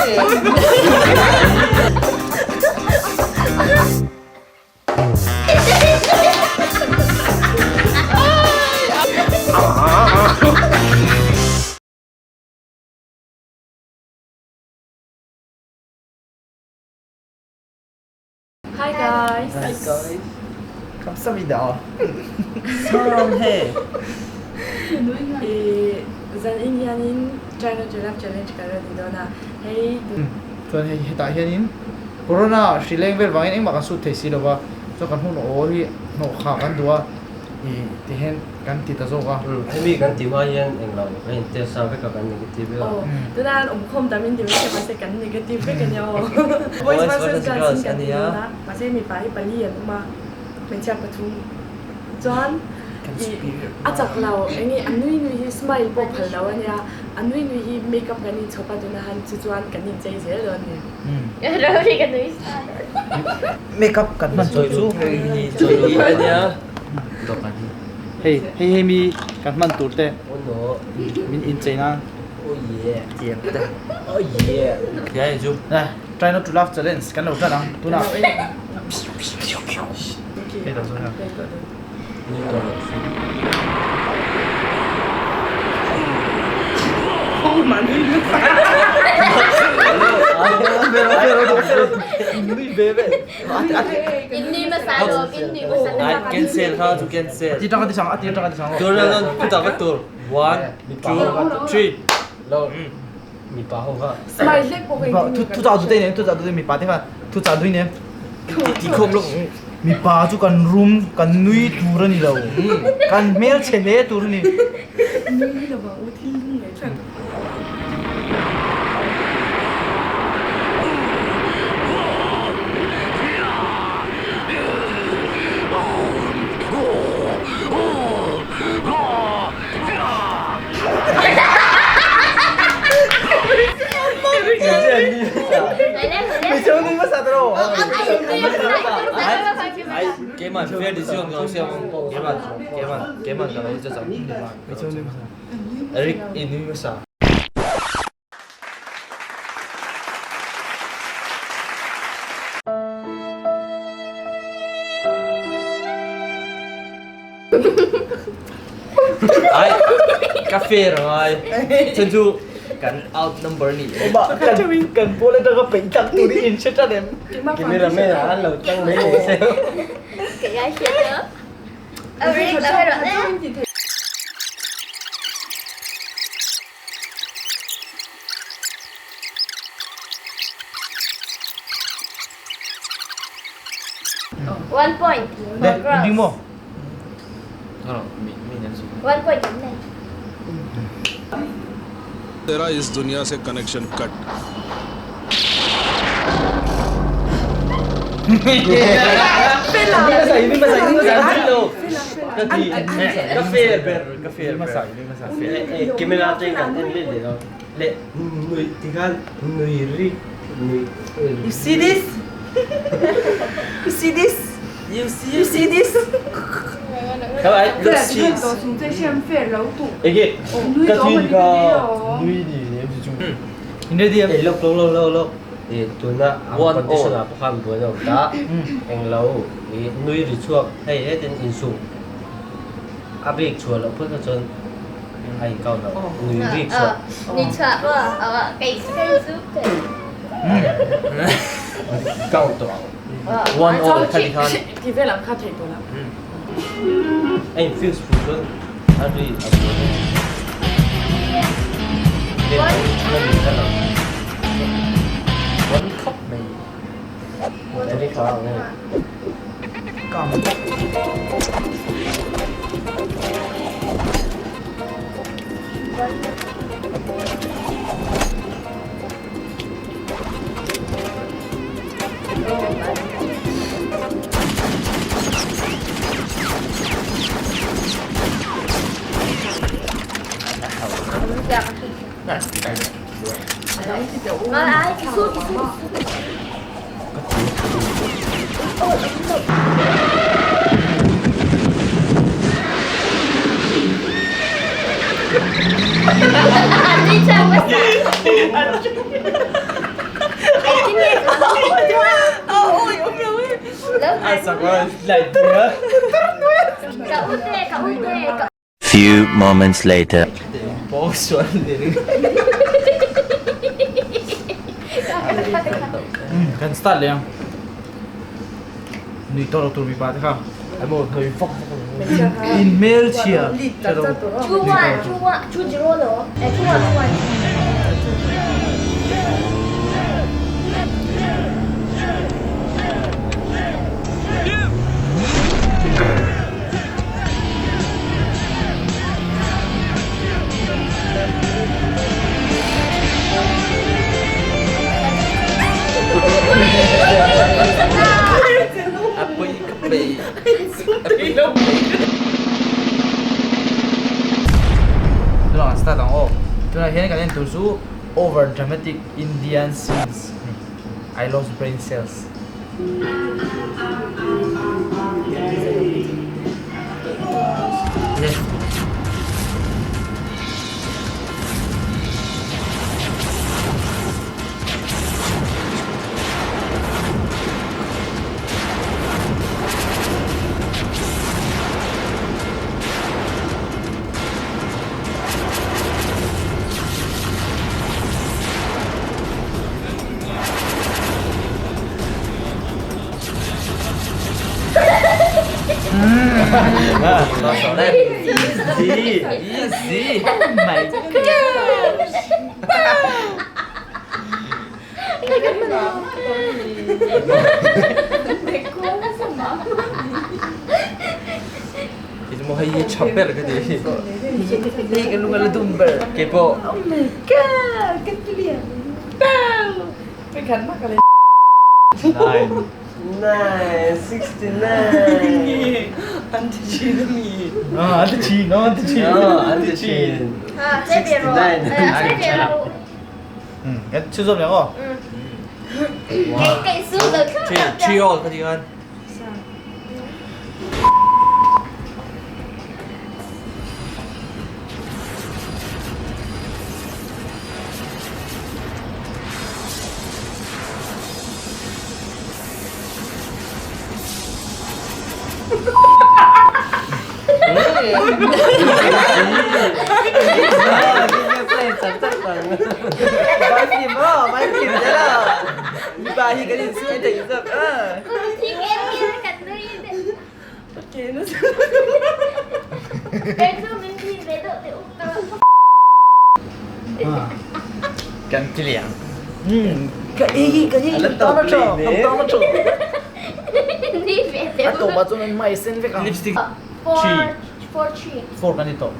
Hi guys. Hi guys. 감사합니다. 사랑해. I zan in hianin Try Not To Laugh Challenge kan rawn ti dawn a, hei. Chuan hei hetah hianin Corona hri leng vel vangin engmah kan sut thei si lo va, chuan kan hun awl hi hnawh kha kan duh a, i ti hian kan ti ta zawk a. Hemi kan tih hma hian englo kan in test a vek a kan negative vek a. Aw, tuna an awmkhawm tam in ti mai se mahse kan negative vek a nia aw. Boys versus girls in kan ti dawn a, mahse mipa hi pali an awm a, hmeichhia pathum. Chuan i a chak lo eng nge a nui nui hi smile pawh phal lo a nia, a nui nui hi makeup kan inchhawp a tuna han chu chuan kan inchei zel dawn a ni. Rori ka nui sa. Makeup kan hman chawi chu. Chawi a nia. Dawhkan hi. Hei hei hei mi kan hman tur te min inchei nan. Oh yeah. Tiang te. Oh yeah. Tiang chu. Try not to laugh challenge kan lo tan ang tunah. Hei lo zawng Cancel kha chu cancel. Ati tang ati sang ati tang ati sang. Tur nan tu tak tur. One, two, three. Lo. Mipa ho kha. Smile hlek pawh ka Thu thu chah duh te nen thu chah duh te mipa te kha thu chah duh nen. Ti khawm lo. Mipa chu kan rum kan nui tur a ni lo. Kan hmelchhe hle tur a ni. Nui lo vang u thil lung leh than. Keimah fair decision ka lo siam ang. Keimah keimah keimah ka lo judge ang. Eric i nui hmasa. Ai, ka fair ngai. Chan chu kan out number ni. Kan kan pawl atanga peih tak tur hi in hre tan em? Cameraman an lo tang mai mai se. Cái ai hria nữa. Eric là phải rõ đấy. One point for girls. Ding maw? One point chấm này. तेरा इस दुनिया से connection cut. Ka ti ka fair ber ka fair ber. Camera atang kan en leh leh lo. Leh nui tikhan nui ri nui. You see this? You see this? You see You see this? Các bạn look cheese. Ege ka thi ka Nui ni nem chu chu. In ready em? Ê lok lok lok lok lok. Ê tuna ang condition ah pawh khan buai lo ta. Eng lo i nui ri chhuak hei hetin insum a rik chhuah loh phawt kha chuan a in count lo. Nui rik chhuah. Nui chhuah pawh kei kei chu kei. Count tawh ang. One all kha ti khan. Ti vel ang kha theih tawh lah. A in fuse fu chuan a ri a buai dawn. Len lo na lui kha lang. One khawp mai. Ri kha ang e. Kam. A sak a light pui a. Ka u te, ka u te, ka. Few moments later. Pawng sual ni ring. Kan start leh ang. Nui tawh lo tur mipa te kha. Emaw nui vak vak ang. In hmelchhia hre lo. Two one, two one, two zero lo. Eh, two one, two one. A pui ka pei. Tunah kan start ang aw. Tunah hian kan en tur chu over dramatic Indian scenes a ni. I lost brain cells. Easy, easy. Oh my gosh. Kei maw hei hi tha ber ka ti hi. Hei ka lung a la dum ber. Kei pawh. Oh my god, ka tlian. Cái khánh mắc lên. Nine. Nine, 69. An ti chin mi. Ah, an ti chin, an ti chin. An ti chin. À,这边咯，哎，这边咯。 Ừ, cái chưa dùng nhá cô. 给给输的看。 Three, three all ka ti khan. Thì em kia cảnh nuôi. Ok, nó Cái số mình thì về độ thì úp tơ. Kan ti lian. Ka ei ka ei kan tana tha, kan tana tha. Ni về A tawp ah chuan an hmai sen vek ang. Lipstick. Four, four three. Four kan ni tawh.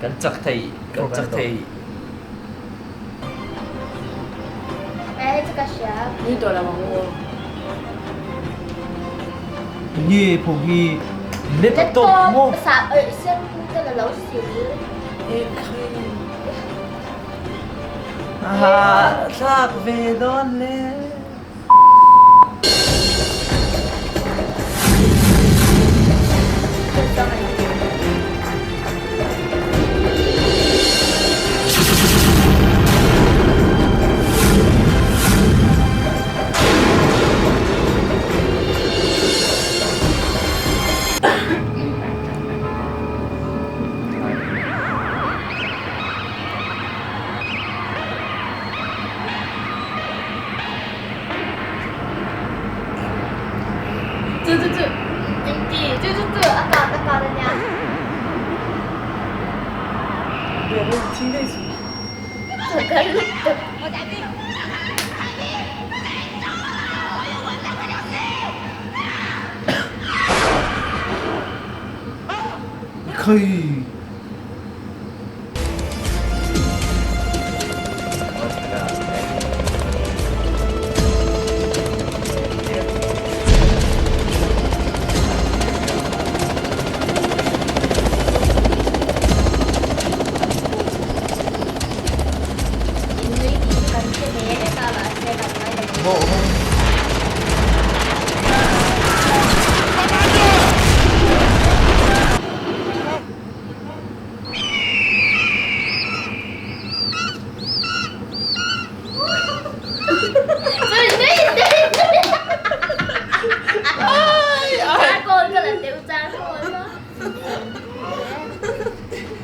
Kan chak thei, kan chak thei. Ê,这个谁？ Ni tawh lo ang aw. Nge phawk hi laptop maw? Sap ở sân tên là lẩu xỉu. A thlak ve dawn le. 对对对，对对对，阿搞阿搞的nha。这个 Khai.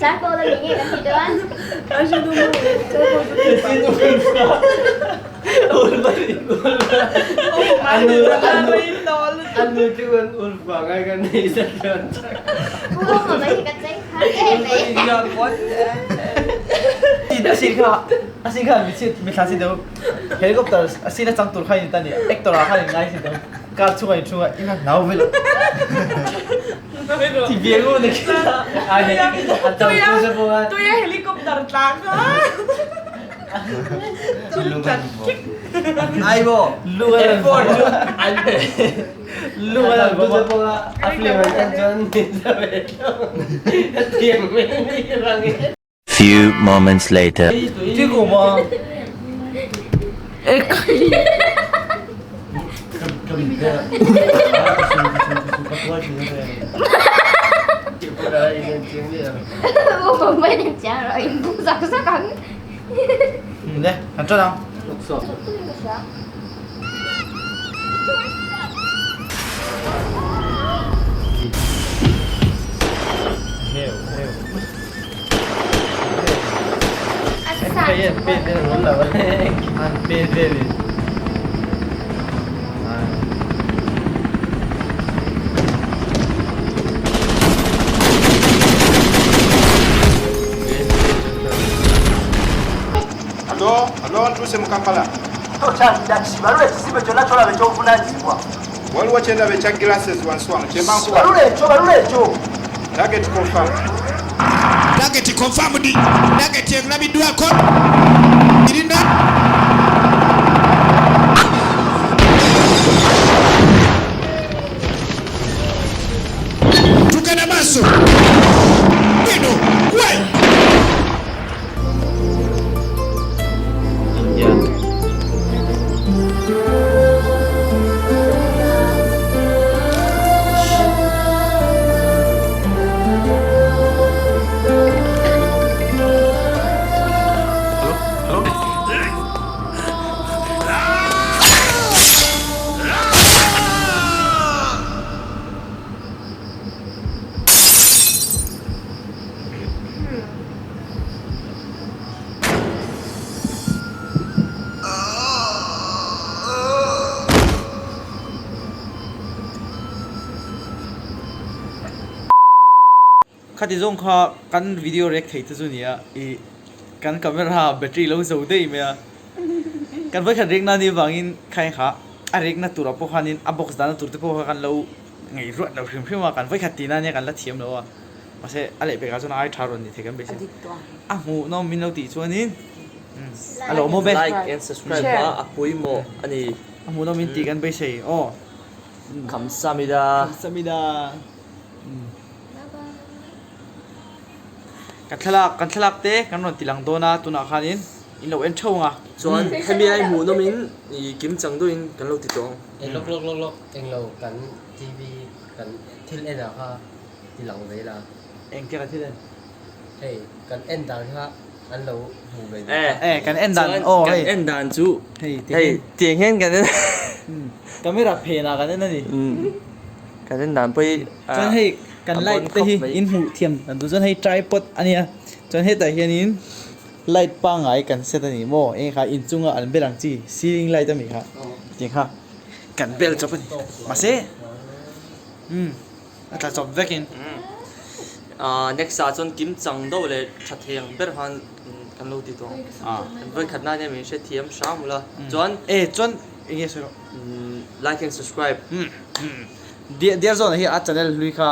Charcoal a mi nge kan tih dawn? A hre duh maw? Charcoal chu tih Pu Awma mai hi ka cheng kha em mai. Helicopter a sin a chang tur kha in ta ni actor ah khan in ngai si deuh car chungah in chungah in a hlau vel ti ve ngu na khi Tuia helicopter tla kha Aibo airport chu an a film an en chuan thiam mai ni rang Few moments later. Alo, alo ntuuse mu Kampala. Tokyalina kibalula ekizimbe kyonna kyolaba eky'obuvunaanyizibwa. Waliwo kye ndaba ekya glasses wansi wano kye mba nkuba. Balula ekyo, balula ekyo. Target confirmed. Target confirmed. Target erabiddwako. Irina tugenda maaso bino gwe Khati zawng kha kan video rek thei te chu nia ih kan camera battery lo zo daih mai a kan vawikhat rek na ni avangin khain kha a rek na turah pawh khanin a box dahna tur te pawh kha kan lo ngaih ruat lo hrim hrim a kan vawikhat tih na nia kan la thiam lo a mahse a lehpekah chuan a ai tha rawn ni thei kan beisei a hmuhnawm min lo tih chuanin a lawmawm e Like and subscribe kha a pawimawh a ni. A hmuhnawm min tih kan beisei aw. Kamsamida. Kamsamida. Kan thlalak kan thlalak te kan rawn ti lang dawn a tunah khanin in lo en theuh ang a. Chuan hemi ai hmuhnawm in ih kim chang deuhin kan lo ti tawh ang. Eng lawk lawk lawk lawk eng lo kan TV kan thil en ah kha ti lang ve ila. Eng te kan thil en? Hei kan en dan kha an lo hmu ve duh Eh kha. Eh kan en dan aw kan hei. en dan chu Hei ti hei tiang hian kan en Camera phen ah kan en a ni. Kan en dan pawh hi Chuan hei kan light te hi in hmuh thiam dan tur chuan hei tripod a nia chuan hetah hianin light pangngai kan set a ni maw eng kha inchunga an bel ang chi ceiling light ami kha tih kha kan bel chawp a ni mahse umm a tla chawp vekin. Ahh next ah chuan kim chang deuh leh tha thei ang ber khan kan lo ti tawh ang vawikhat nan hian min hrethiam hram ula chuan e chuan eng nge sawi rawh. Like and subscribe. Dear Zone hi a channel hlui kha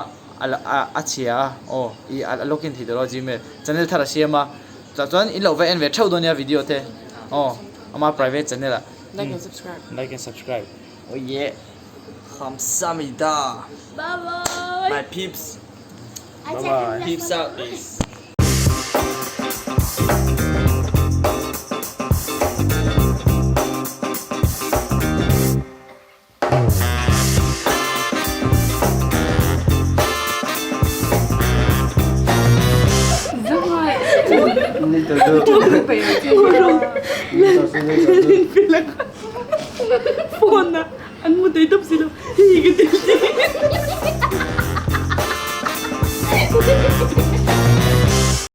a chhia a aw i a login thei tawh lo a gmail channel thar a siam a chutah chuan in lo va en ve theuh dawn nia video te aw ama private channel ah Like and subscribe. Like and subscribe oh yeah. Khamsamida. Bye bye. My peeps. Bye bye. Peeps out peace. Phone a an mu thei tawp si lo hi ka ti.